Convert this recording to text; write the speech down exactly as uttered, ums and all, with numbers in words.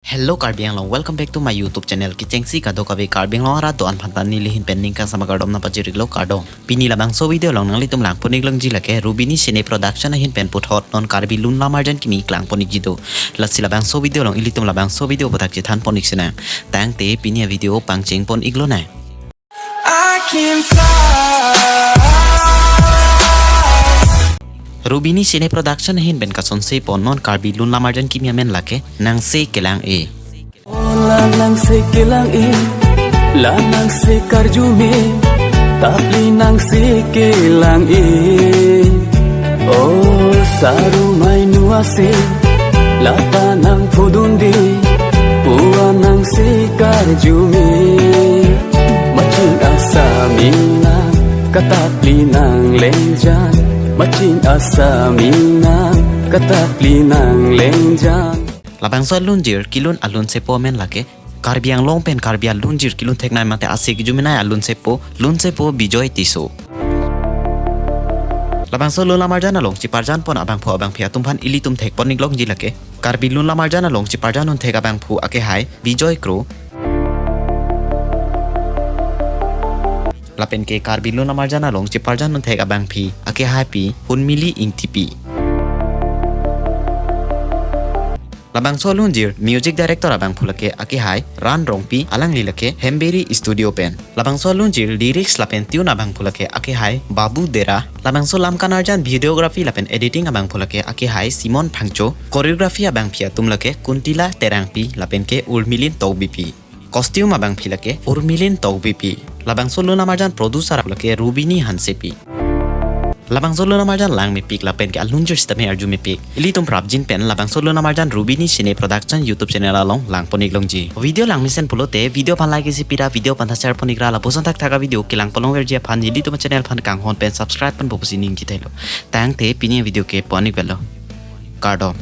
Hello Karbi Anglong, welcome back to my YouTube channel. Kechengsi kadokave Karbi Anglong arat do-an aphan ta neli ahin pen ningkan sama kardom nangpachiriklo, kardom. Pini labangso video along nanglitum langpon-ik longji lake Rubini Cine Production ahin pen puthot non Karbi Lun Lamarjan kimi klangpon-ikji do. Lasi labangso video along ilitum labangso video aphuthak chethanpon-ik sinang. Tangte pini avideo pangchengpon-ik lonang. I can fly. Rubini Cine Production ahin pen kasonsepo non Karbi Lun Lamarjan kimi amen lake Nangse Kelang-e. O la nangse kelang-e, la nangse karjume, tapli nangse kelang-e. O sarumai nu ase, lata nangphodunde, puan nangse karjume. Machin asami nang, katapli nanglengjan, machin asami nang, katapli nanglengjan. Labangso alunjir kelun alunsepo amen lake Karbi Anglong pen Karbi alunjir kelun theknei mate ase kejumenei alunsepo, lunsepo Bijoy Tisso. Labangso Lun Lamarjan along cheparjanpon abangphu abangphi atum aphan ilitum thekpon-ik longji lake Karbi Lun Lamarjan along cheparjan unthek abangphu akehai Bijoy Kro. Lapen ke Karbi Lun Lamarjan along cheparjan unthek abangphi akehaipi Hunmili Ingtipi. Labangso alunjir music director abangphu lake akehai Ran Rongpi, alangli lake Hemberi Studio pen. Labangso alunjir lyrics lapen tune abangphu lake akehai Babu Dera. Labangso lam kanarjan videography lapen editing abangphu lake akehai Simon Phangcho. Choreography abangphi atum lake Kuntila Terangpi lapen ke Urmilin Tokbipi. Costume abangphi lake Urmilin Tokbipi. Labangso Lun Lamarjan producer lake Rubini Hansepi. Labangso Lun Lamarjan langmepik lapen ke alunjir sitame arjumepik. Ilitum prapjin pen labangso Lun Lamarjan Rubini Cine Production YouTube channel along langpon-ik longji. Video langmesen pulote video aphan like isi pira, video aphan ta share pon-ikra, lapuson thakthak avideo kelangpon longverji aphan ilitum channel aphan kanghon pen subscribe ponpo pusi ningje thelo. Tangte pini video ke pon-ik velo. Kardom.